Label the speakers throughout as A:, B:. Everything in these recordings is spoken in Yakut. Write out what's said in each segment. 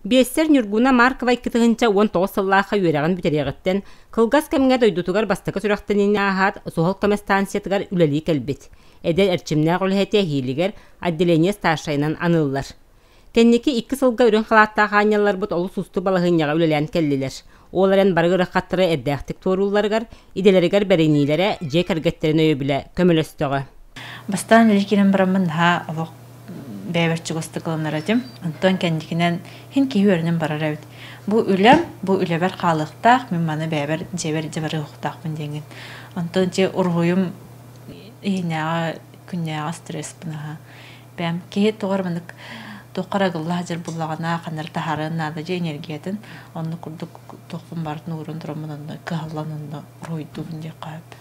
A: Биэссэр Ньургуна Маркова 2019 сыллаахха үөрэҕин бүтэриэҕиттэн кылгас кэмҥэ дойдутугар бастакы сүрэхтэниини ааһаат, суһал көмө станциятыгар үлэлии кэлбит. Эдэр эрчимнээх үлэһити эһиилигэр отделение старшайынан аныыллар. Кэнники икки сылга үрүҥ халааттаах аанньалларбыт олус уустук балаһыанньаҕа үлэлээн кэллилэр. Ол эрэн бары ыарахаттары эрдээхтик туоруулларыгар, идэлэригэр бэриниилэрэ, дьиэ кэргэттэрин өйөбүлэ көмөлөстөҕө.
B: Бастаан үлэ киирэн бараммын наһаа олох бэйэбэр чугастык ылынар этим. Онтон кэнникинэн хин киһи үөрэнэн барар эбит. Бу үлэм, бу үлэбэр хаалыахтаах, мин маны бэйэбэр дьиэбэр дьэ барыахтаахпын диэҥҥин. Онтон дьэ уруһуйум иһинээҕи күннээҕи стресспин аһа. Бэйэм киһи тоҕо эрэ маннык туохха эрэ ыгылла сылдьар буллаҕына ханна эрэ таһаарыан наада дьэ энергиятын оннук курдук туохпун барытын ууран тураммын онно кыһаллан онно уруһуйдуубун диэххэ сөп.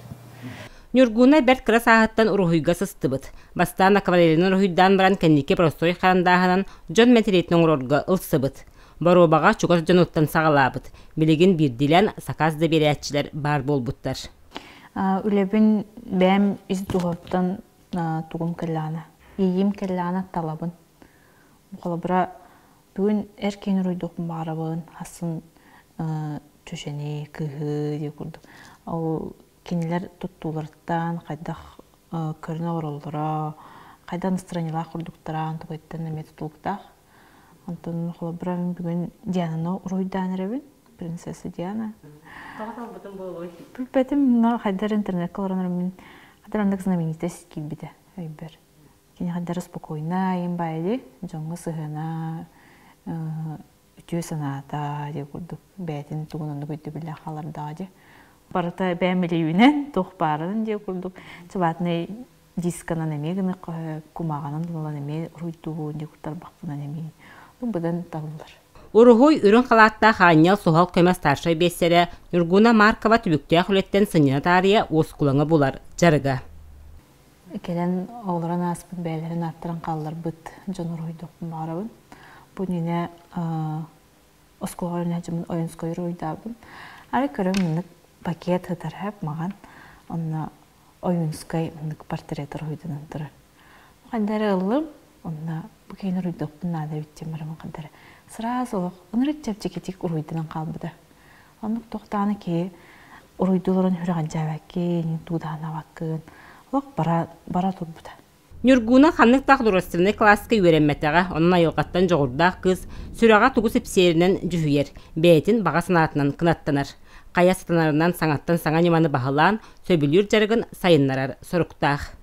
A: Ньургуна бэрт кыра сааһыттан уруһуйга сыстыбыт. Бастаан акварелинан уруһуйдаан баран кэнники боростуой харандааһынан дьон мэтириэтин оҥорорго ылсыбыт. Боруобаҕа чугас дьонуттан саҕалаабыт. Билигин биирдиилээн сакаас да биэрээччилэр баар буолбуттар.
B: Үлэбин бэйэм ис дууһабыттан тугум кэллэҕинэ, иэйиим кэллэҕинэ талабын. Холобура, бүгүн эр киһини уруйдуохпун баҕарабын, хассын чөчөнү, кыыһы диир курдук. Ол кинилэр туттууларыттан хайдах көрүнэ олороллоро, хайдах настроениелаах курдуктара онтукайыттан эмиэ тутулуктаах. Онтон холобура мин бүгүн Диананы уруһуйдаан эрэбин, принцесса Диана.
A: Тоҕо талбытым буолуой?
B: Билбэтим, но хайдах интернекка олорон мин хайдах оннук знаменитость киирбитэ өйбөр. Кини хайдах спокойно им баайы дьоҥҥо сыһыана үтүө санаата диye курдук бэйэтин тугун оннук өйдөбүллээх хаалардаҕа дии. Барыта бэйэм билиибинэн туох баарынан диye курдук чыбаатынай дисканан эмиэ гыныахха сөп, кумааҕынан ылан эмиэ уруйдуубун дии куртарбахпынан эмиэ быдан табыллар.
A: Уруһуй үрүҥ халааттаах аанньал суһал көмө старшай биэссэрэ Ньургуна Маркова түбүктээх үлэттэн сынньана таарыйа уоскулаҥы булар дьарыга.
B: Кэлэн олорон ааспыт бэйэлэрин ааттарын хаалларбыт дьон уруһуйдуохпун баҕарабын. Бу иннинэ оскуолаҕа үөрэнээччимин Ойунскай уруһуйдаабытым. Арай көрөн маннык пакет сытар сөп маҕан. Онно Ойунскай маннык портрет уруһуйданан турар. Ханна эрэ ыллым, онно бу киһини уруйдуохпун наада эбит диэн бараммын ханна эрэ сразу олох ынырык чэпчэкитик уруйданан хаалбыта. Оннук туохтаҕына киһи уруйдуу олорон сүрэҕэлдьээбэккин, туудаанабаккын, олох бара, бара турбута.
A: Ньургуна ханнык да художественнай кылааска үөрэммэтэҕэ, онон айылҕаттан дьоҕурдаах кыыс сүрэҕэ тугу сипсиэринэн дьүһүйэр, бэйэтин баҕа санаатынан кынаттанар. Хайа сатанарынан саҥаттан саҥа ньыманы баһылаан, сөбүлүүр дьарыгын сайыннарар соруктаах.